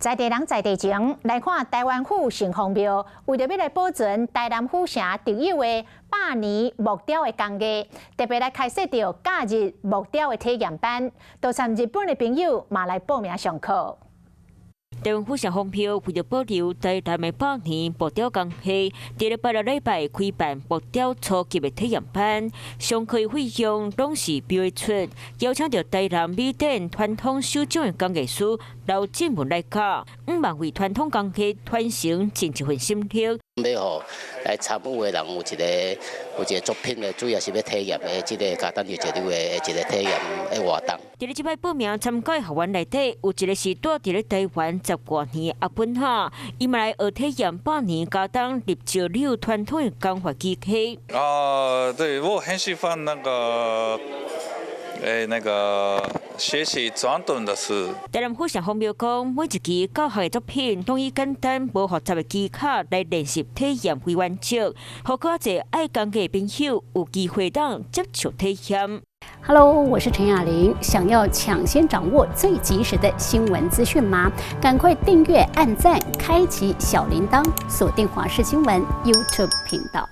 在地人在地情，來看台灣府城隍廟，為著欲來保存台南府城特有的百年木雕的工藝，特別來開設著假日木雕的體驗班，都參日本的朋友嘛來報名上課。台灣府城隍廟為著保留台南的百年木雕工藝，佇咧拜六禮拜開辦木雕初級的體驗班，上課費用攏是廟會出，邀請著台南米店傳統手掌的工藝師劉進文來教，向望為傳統工藝傳承盡一份心力。欲予來參與的人有一個作品的，主要是欲體驗的這個簡單就一流的一個體驗的活動。佇咧這擺報名參加學員內底，有一個是蹛佇咧台灣十外年阿本哈，伊嘛來學體驗百年加工入石榴傳統的工法機器。啊，對，我很喜歡那個，那個學習傳統的事。台南府城隍廟講，每一期教學的作品，攏以簡單無複雜的技巧來練習體驗為原則，予較濟愛工藝的朋友有機會當接觸體驗。 Hello，我是陳雅玲。想要搶先掌握最及時的新聞資訊嗎？趕快訂閱、按讚、開啟小鈴鐺，鎖定華視新聞 YouTube 頻道。